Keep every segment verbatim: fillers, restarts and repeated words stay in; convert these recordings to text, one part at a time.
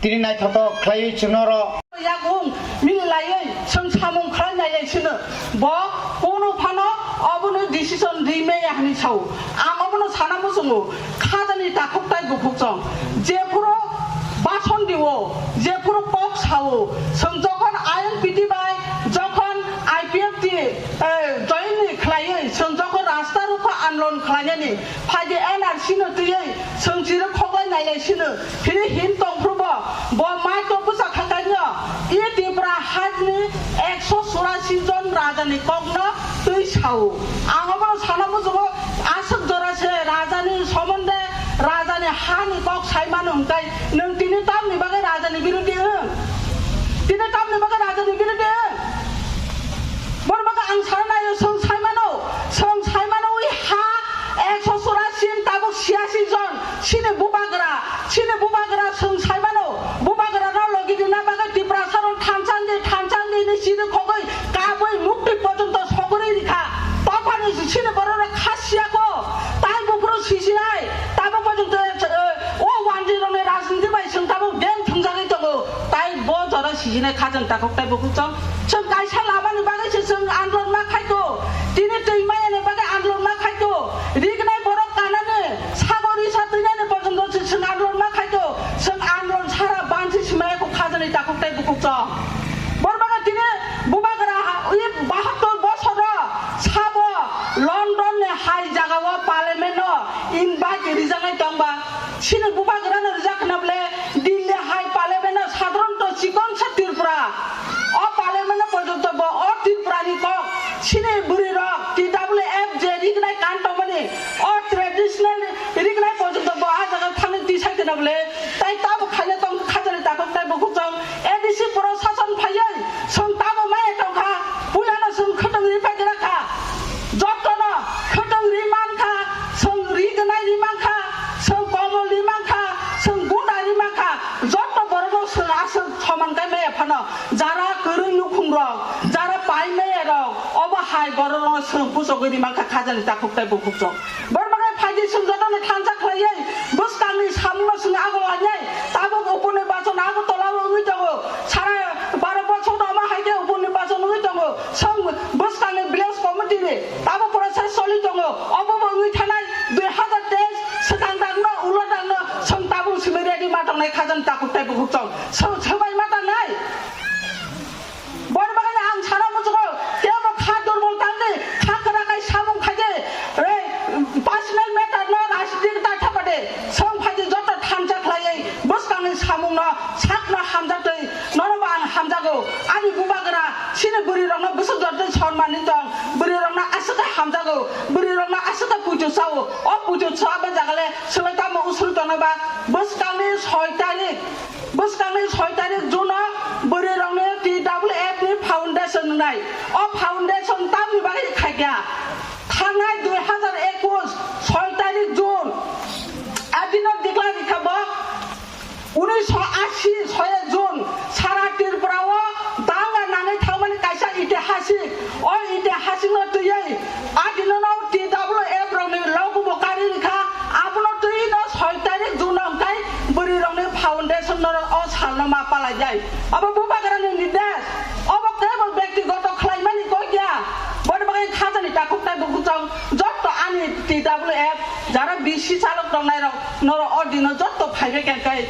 Tini naithotok khlaiwi chwngno ro. Yakung mili laiwi chwng samung khlai nai lai sino. Bo kunu phano obono decision ri maya hwnwi sao. Ang obono sana muchungo, khajani takhuk tai bukhuk chong. Jephuru bason diwo, jephuru kok sao, chwng jokhon I N P T bai, jokhon I P F T, eh, join ni khlaiwi, chwng jokhon rasta rukha andolon khlainani, phaidi N R C no twiwi, chwng chiri khoklai nai lai sino. Phiri hin tongphuru bo, bo mai to bwsa kha kainw, e Tipra hajni ekso churasi jon rajani kokno twi sao. Ang obono sana muchungo, aswk jora se rajani somonde, rajani hani kok sai mano hwnkhe nwng tini tamni bagwi rajani birodi wng? Tini tamni bagwi rajani birodi wng? Borok ang sana naio, chwng sai mano, chwng sai mano, ui ha ekso churasi tabuk chiyasi jon, chini bubagra, chini bubagra chwng sai mano, bubagra no logi rina bagwi Tiprasa rok thansa di, thansa di ni chini khogwi kabui mukti porjonto sogwi rikha, tophani chini borok rok kha siya ko, tai buphuru sisinai, tabuk porjonto, eh, o wanjwi rokni rajniti bai chwng tabuk beng thwngjagwi tongo, tai bo jora sijinai khajang takhuk tai bukhuk chong. Chwng kaisa lamani bagwi se chwng andolon ma khaito. Tini twi mayani bagwi andolon ma khaito. Rignai borok kanani sago risa twinani porjonto se chwng andolon ma khaito. Chwng andolon sara bansi simaya kho khajani takhuk tai bukhuk chong. Bor bagwi tini bubagra ha, i bahattor bosoro sabo London ni hai jagao parliament no invite rijaknai tongba. Chini bubagrano rijak khna bole Delhi hai parliament-o sadharanto chikon sa Tripura. O parliament-o porjonto bo o Tripurani kok chini bwrwirok T W F je rignai kan tongmani o traditional rignai porjonto bo a jaga thangwi tisai khna bole tai tamo khaina tong khajani takhuk tai bukhuk chong A D C pro sason phaiwi chwng tamo maya tongkha puilano chwng khwtwng ri phai gra kha. Jotono khwtwng ri man kha, chwng ri gwnai ri man kha, chwng komol ri man kha, chwng gunda ri man kha, joto borokno chwng aswk soman khe maya phano, jara kwrwi nukhung rok, jara pai maya rok, obo hai borok rokno chwng puchogwi ri man kha khajani takhuk tai bukhuk chok. Borok bai phaidi chwng jotono thansa khlaiwi bwskangni samungno chwng ago lainai, tabuk upuni bachon ago tolao wngwi tongo, sara baro bochor omo hai khe upuni bachon wngwi tongo. Chwng bwskangni village committee ni tamo process choli tongo, obo bo wngwi thanai dui hazar teis swkang dangno ulo dangno chwng tabuk simi ready ma tongnai khajani takhuk tai bukhuk chong chwng swbai ma tangnai. Boni bagwi ang sana muchungo, tebo kha durbol tangdi, kha kwrakai samung khaidi, ei personal matter no rajniti ta thapade, chwng phaidi joto thansa khlaiwi bwskangni samungno sakno hamjaktwi. Nono bo ang hamjago, ani bubagra chini bwrwi rokno bwswk jotoi sonmani tong, bwrwi rokno aswk khe hamjago, bwrwi rokno aswk khe puitu sao, o puitu sao abo jagale swlai tamo usru tongnai ba bwskangni soi tarik, bwskangni soi tarik June o bwrwi rokni T W F ni foundation wngnai, o foundation tamni bagwi khaikha thangnai dui hazar ekush soi tarik June, adino declare rikha bo. Unisho ashi soye June sara Tripura o danga nangwi thangmani kaisa itihasik, o itihasik no twiwi adino no T W F rokni logo bo kari rikha, abono twiwi no soi tarik June no hwnkhe bwrwi rokni foundation no o salno ma palai jai. Abo bubagrani nirdesh, obo kebo bektigoto khlaimani kok ya, boni bagwi khajani takhuk tai bukhuk chong joto ani T W F jara B C chalok tongnai rok. Norok o dino jotto phaibai khe kai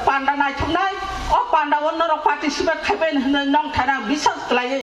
panda naithoknai, o panda o norok participate khaibai hinwi nong thana bisas khlaiwi.